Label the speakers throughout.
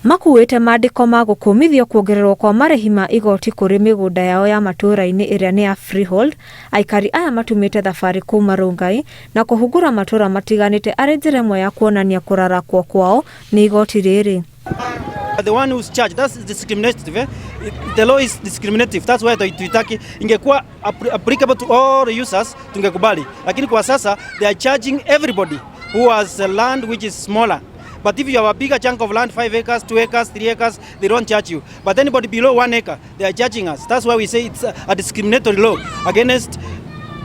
Speaker 1: Makuĩte mandĩko ma gũkũmithio kuongererwo kwa marĩhi ma igoti kũrĩ mĩgũnda yao ya matũra-inĩ ĩrĩa nĩ ya freehold. Aikari aya matumĩte thabarĩ kuma Rongai na kũhungura matũra matiganĩte arĩ njĩra ĩmwe ya kuonania kũrarakwo kwao nĩ igoti rĩrĩ.
Speaker 2: The one who's charged, that's discriminative, eh? The law is discriminative. That's why tuitaki. Ingekuwa applicable to all users, tungekubali. Lakini kwa sasa they are charging everybody who has a land which is smaller. But if you have a bigger chunk of land, 5 acres, 2 acres, 3 acres, they don't charge you. But anybody below 1 acre, they are charging us. That's why we say it's a discriminatory law against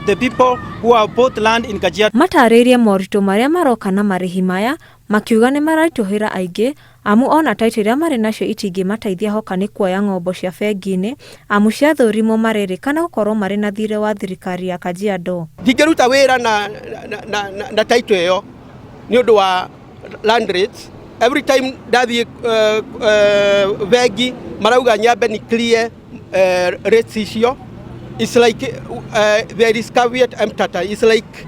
Speaker 2: the people who have bought land in Kajiado.
Speaker 1: Matarĩirie moritũ marĩa maroka na marĩhi maya, makiuga nĩ mararitũhĩra aingĩ amu ona title iria marĩ nacio itingĩmateithia hoka nĩ kuoya ng'ombo cia bengi-inĩ, amu ciathũrimwo marerĩkana gũkorwo marĩ na thirĩ wa thirikari ya Kajiado.
Speaker 3: Ndingĩruta wĩra na title ĩyo nĩ ũndũ wa land rates. Every time ndathiĩ bengi, marauga nyambe ni clear rates icio. It's like there is caveat emptor. It's like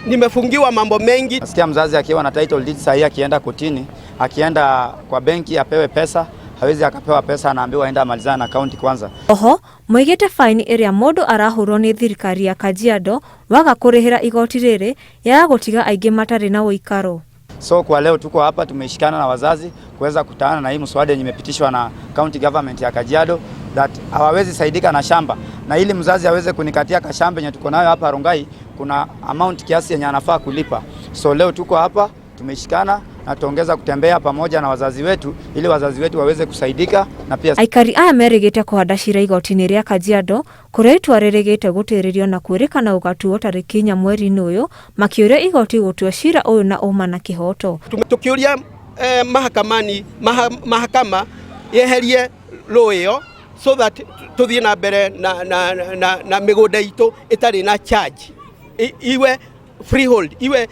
Speaker 3: nimefungiwa mambo mengi.
Speaker 4: Nasikia mzazi akiwa na title deed sahihi, akienda kotini, akienda kwa benki apewe pesa, hawezi akapewa pesa, anaambiwa aenda amalizane na county kwanza.
Speaker 1: Oho moigĩte faini ĩrĩa mũndũ arahũrwo nĩ thirikari ya Kajiado waga kũrĩhĩra igoti rĩrĩ yaga gũtiga aingĩ matarĩ na ũikaro.
Speaker 4: So kwa leo tuko hapa tumeshikana na wazazi kuweza kutana na hii mswada yenye imepitishwa na county government ya Kajiado that hawawezi saidika na shamba, na ili mzazi aweze kunikatia kashamba yenye tuko nayo hapa Rongai, kuna amount kiasi yenye anafaa kulipa. So leo tuko hapa tumeshikana na tuongeza kutembea pamoja na wazazi wetu ili wazazi wetu waweze kusaidika na pia.
Speaker 1: Aikari aya merĩgĩte kũhanda cira igoti-inĩ rĩa Kajiado kũrĩa itua rĩrĩgĩte gũtĩrĩrio na kwĩrĩkana gũgatuo tarĩki 4 mweri-inĩ ũyũ, makĩũria igoti gũtua cira ũyũ na ũma na kĩhoto.
Speaker 3: Tukiuria mahakamani mahakama yeherie law ĩyo so that tuthiĩ na mbere na mĩgũnda itũ ĩtarĩ na charge, iwe freehold, iwe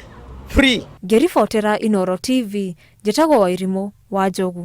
Speaker 3: free.
Speaker 1: Ngĩribotera Inooro TV, njĩtagwo Wairimũ wa Njogu.